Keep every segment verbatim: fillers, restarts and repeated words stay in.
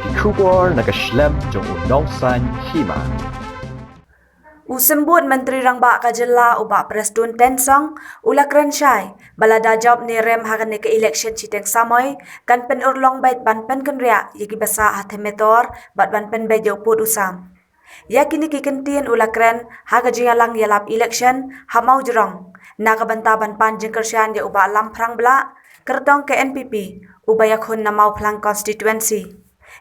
Ki khubor na ka shlem jong u nongsan hima. U Symbud Myntri Rangbah ka jylla u Bah Prestone Tynsong u la kren shai ba lada jop ne rem ha kane ka election shiteng samoi kan pynurlong beit ban pynkynriah ïa ki ba sah ha them metor bad ban pynbeit ïa u pud u sam. Ïa kine ki kyntien u la kren ha ka jingïalang ïalap election ha Mawjrong na ka bynta ban pan jingkyrshan ïa u Bah Lamphrang Blah, kyrtong ka N P P, uba ïakhun na Mawphlang constituency.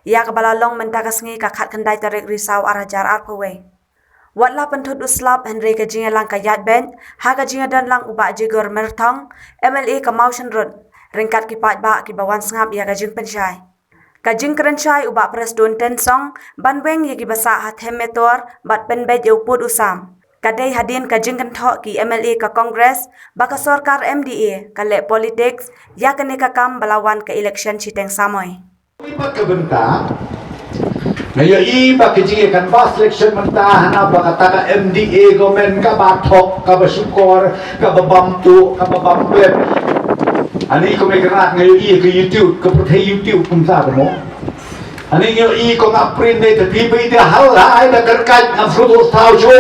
Ïa kaba la long mynta ka sngi ka khatkhyndai tarik Risaw ar hajar arphew wei. Wat la pynthut u slap hynrei ka jingïalang ka ïaid beit ha ka jingïadon lang u Bah Jigor Myrthong, M L A ka Mawshynrut, ryngkat ki paidbah kiba wan sngap ïa ka jingpynshai. Ka jingkren shai u Bah Prestone Tynsong ban weng ïa ki ba sah ha them metor bad pynbeit ïa u pud u sam ka dei hadien ka jingkynthoh ki M L A ka Congress ba ka sorkar M D A ka leh politics ïa kane ka kam ba la wan ka election shiteng samoi. Bad ka bynta nga ïohi ba ka jingïakanvass election mynta hana ba kata ka M D A government kaba thok, kaba shukor, kaba bam tuh, kaba bam bep. Ani ko me krat nga ïohi ka YouTube, ka pyrthei YouTube kumta ka mo. Ani nga ïohi ko nga print dei te phi bai da hal hai da kyrkait nga fruit thaw shu.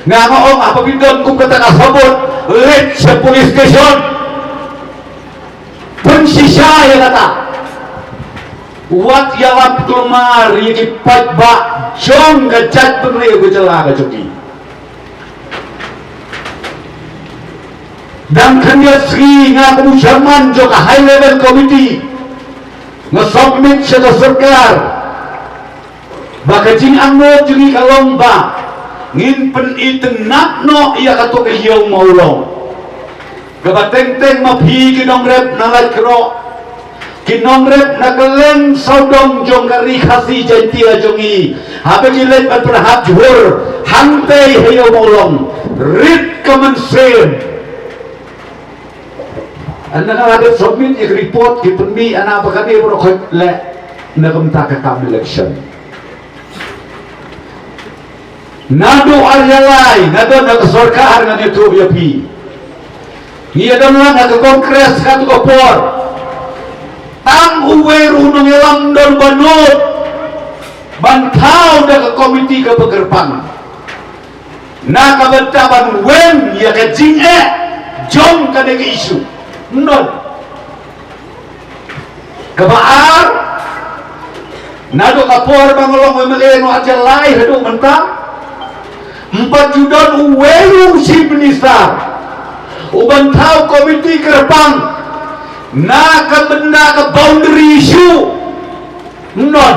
Nga nga ong apa phi don kum kata ka sabot, leit sha police station. Pynshisha ïa kata. Wat ïalap kulmar ïa ki paidbah jong ka jaitbynriew ka jylla ka jong ki. Dang khyndiat sngi nga kum u chairman jong ka high level committee nga submit sha ka sorkar ba ka jingangnud jong ngi ka long ba ngin pynitynnad noh ïa kato ka Ïew Mawlong. Kaba teng teng ma phi ki nongrep na Laitkroh, ki nongrep na kylleng sawdong jong ka Ri Khasi Jaiñtia jong ngi, haba ki leit ban pyrhap jhur hangtei ha Ïew Mawlong, rit ka mynsiem. Ynda nga la dep submit ïa ka report ki pynmih ïa nga ba kane baroh khoit leh na ka bynta ka kam election. Naduh ar hajar lai nga don ha ka sorkar ngan ïathuh ïa phi. Ngi ïadon lang ha ka Congress katto ka por. Tang uwei ruh u nongïalam don ba nud ban thaw da ka komiti kaba kyrpang na ka bynta ban weng ïa ka jingeh jong kane ka issue. Ym don. Kaba ar, naduh ka por ba nga long M L A naduh ar hajar lai haduh mynta, ym pat ju don uwei u Chief Minister u ban thaw komiti kyrpang na ka bynta ka boundary issue. Ym don.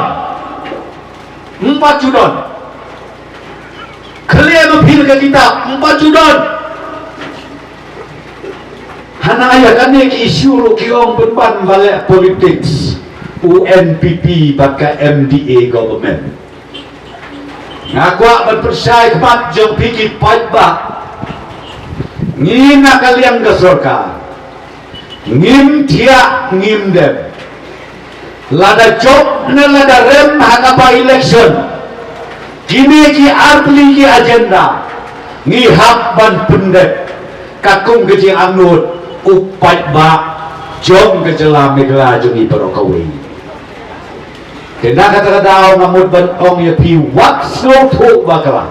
Ym pat ju don. Khlem ma phi ka kitab, ym pat ju don. Hana ïa kane ki issue ruh ki ong pynban ba leh politics u N P P bad ka M D A government. Nga kwah ban pynshai khmat jong phi ki paidbah. Ngi na ka liang ka sorkar. Ngim thiah ngim dem. Lada jop ne lada rem ha ka by election, kine ki artylli ki agenda ngi hap ban pyndep katkum ka jingangnud u paidbah jong ka jylla Meghalaya jong ngi baroh kawei. Te na kata ka daw nga mut ban ong ïa phi wat sngewthuh bakla.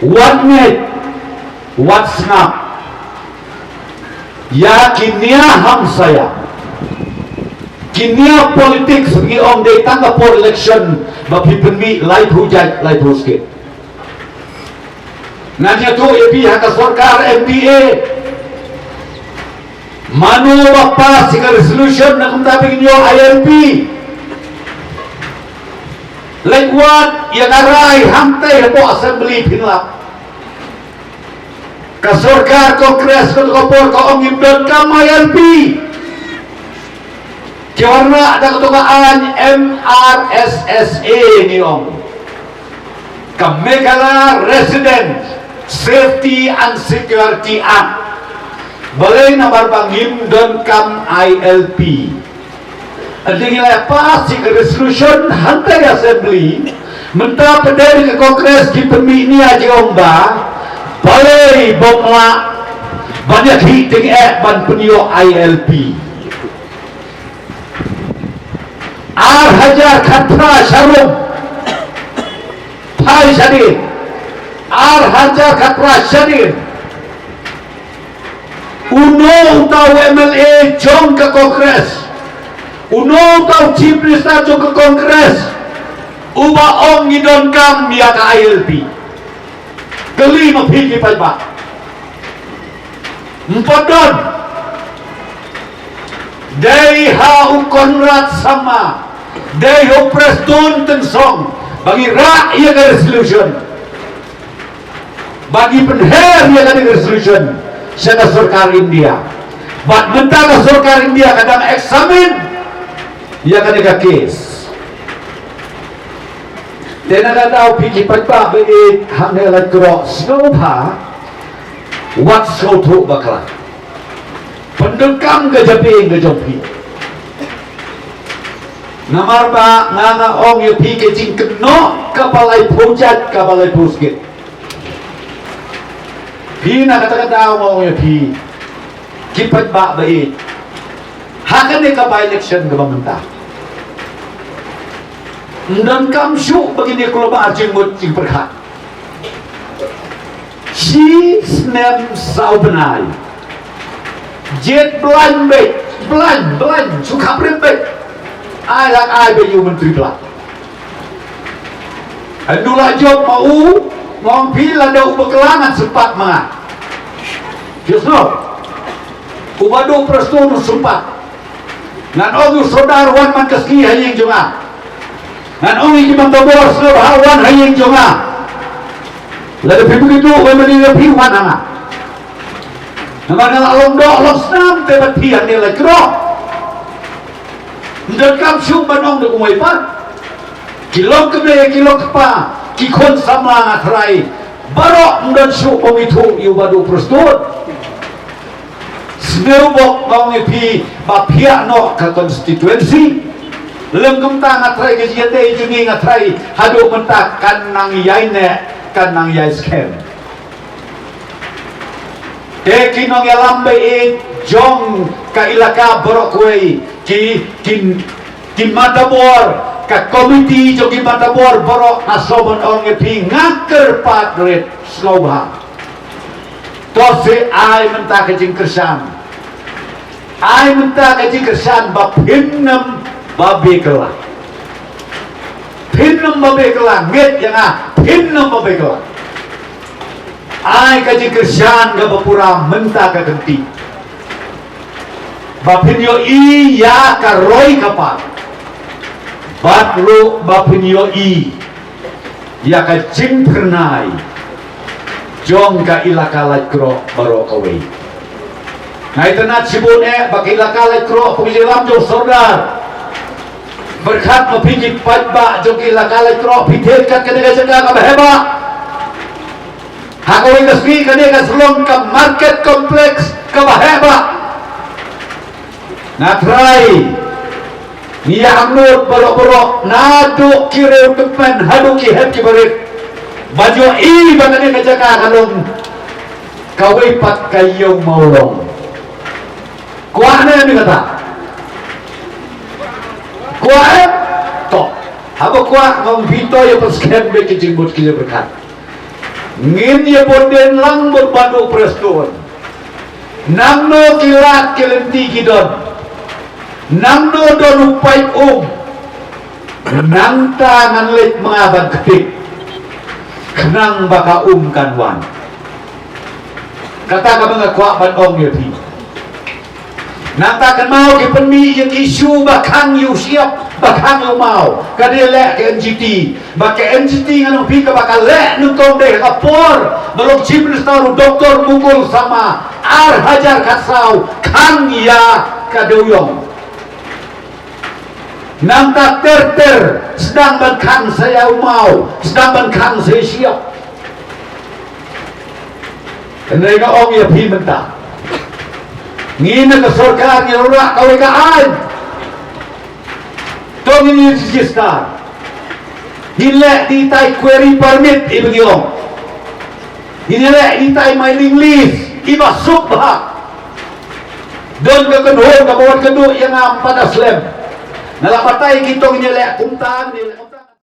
Wat ngeit, wat sngap ïa ki nia hamsaia, ki nia politics ngi ong dei tang ka por election ba phi pynmih laiphew jait laiphew skit. Ngan ïathuh ïa phi ha ka sorkar M D A. Mano ba pass ïa ka resolution na kumta phin ïoh I L P. Leit wad ïa ka rai hangtei hapoh assembly phin lap. Ka sorkar Congress ka tu ka por ka ong ngim donkam I L P. Ki wanrah da kato ka aiñ M R S S A ngi ong. Ka Meghalaya Resident Safety and Security Act. Balei? Namar ba ngim donkam I L P. Ynda ngi la pass ïa ka resolution hangta ka assembly, mynta pat ka Congress ki pynmih nia ki ong ba balei bym lah ban ïa khih tyngeh ban pynïoh I L P. Ar hajar khatphra sharum. Phai shadien. Ar hajar khatphra shadien. Uno uta u M L A jong ka Congress, uno uta u Chief Minister jong ka Congress uba ong ngi donkam ïa ka I L P? Kylli ma phi ki paidbah. Ym pat don. Dei ha u Conrad Sangma, dei ha u Prestone Tynsong ba ngi rah ïa ka resolution, ba ngi pynher ïa ka resolution sha ka sorkar India. Bad mynta ka sorkar India ka dang examine ïa kane ka case. Te na ka daw phi ki paidbah ba ïeit hangne Laitkroh, sngewbha wat sngewthuh bakla. Pyndonkam ka jabieng ka jong phi. Namar ba nga nga ong ïa phi ka jingkynnoh kaba laiphew jait kaba laiphew skit. Phi na kata ka daw nga ong ïa phi ki paidbah ba ïeit. Ha kane ka by-election kaba mynta, ym donkam shuh ba kin ïa kulmar jingmut jingpyrkhat. Shi snem saw bnai. Jied blaiñ beit, blaiñ, blaiñ, shu khaprim beit. Ai lak ai beit ïa u Myntri Pla. Ynda la jop ma u, nga ong phi lada u bakla ngan sympat ma nga. Phi sngew? U Bah Duh Prestone u sympat. Ngan ong ïa u Sordar wan man ka sngi ha ïing jong nga. Ngan ong ïa ki Matabor sngewbha wan ha ïing jong nga. Lada phi bym ïathuh, wan ma nga, phi wan ha nga. Namar nga la long doh long snam te bad phi hangne Laitkroh. Ym donkam shuh ban ong da kumwei pat. Ki long kmie, ki long kpa, ki khun samla nga trai. Baroh ym don shuh ban ïathuh ïa u Bah Duh Prestone. Sngewbok nga ong ïa phi ba phiah noh ka constituency. Lem kumta nga trai ka jingïadei jong ngi nga trai haduh mynta kan nang ïaineh, kan nang ïai skhem. Te ki nongïalam ba ïeit jong ka ilaka baroh kawei, ki, ki, ki Matabor, ka komiti jong ki Matabor baroh, nga sngewbha ban ong ïa phi nga kyrpad rit sngewbha. To sa ai mynta ka jingkyrshan. Ai mynta ka jingkyrshan ba phin nym babe kylla. Phin nym babe kylla, ngeit ïa nga, phin nym babe kylla. Ai ka jingkyrshan kaba pura mynta ka kynti. Ba phin ïohi ïa ka roi ka par. Bad ruh ba phin ïohi ïa ka jingphyrnai jong ka ilaka Laitkroh baroh kawei. Nga itynnad shibun eh ba ka ilaka Laitkroh, phi ki jingïalam jong Sordar, pyrkhat ma phi ki paidbah jong ka ilaka Laitkroh, phi thied kat kane ka jaka kaba heh bha. Ha kawei ka sngi kane kan sa long ka market complex kaba heh bha. Nga trai, ngi ïa angnud baroh baroh, naduh ki riew tymmen haduh ki hep ki barit, ban ïohi ba kane ka jaka ka long kawei pat ka ïew mawlong. Kwah ne em ïa kata? Kwah em? To, haba kwah nga ong phi to ïa pynskhem beit ki jingmut ki jingpyrkhat. Ngin ïa bud dien lang bad u Bah Duh Prestone. Nangno ki lad ki lynti ki don? Nangno don u paip um? Nangta ngan leit ma nga ban ktik, khnang ba ka um kan wan. Kata kaba nga kwah ban ong ïa phi. Nangta kynmaw ki pynmih ïa ki issue ba khang ïa u shyiap, ba khang ïa u maw. Ka dei leh ka N G T. Ba ka N G T ngan ong phi kaba ka leh nyngkong dei ha ka por ba long Chief Minister u Doktor Mukul Sangma, ar hajar khatsaw, khang ïa ka dewïong. Nangta ter ter sdang ban khang sa ïa u maw, sdang ban khang sa ïa u shyiap. Hynrei nga ong ïa phi mynta, ngi na ka sorkar ngi la rah kawei ka aiñ. To ngin ïa register. Ngin leh ïa itai quarry permit, i ba ngi ong. Ngin ïa leh ïa itai mining lease, i ba suk bha. Don ka kynhun kaba wan kynduh ïa nga ym pat da slem. Nga la batai ki tong ïa leh kumta, ïa leh kumta.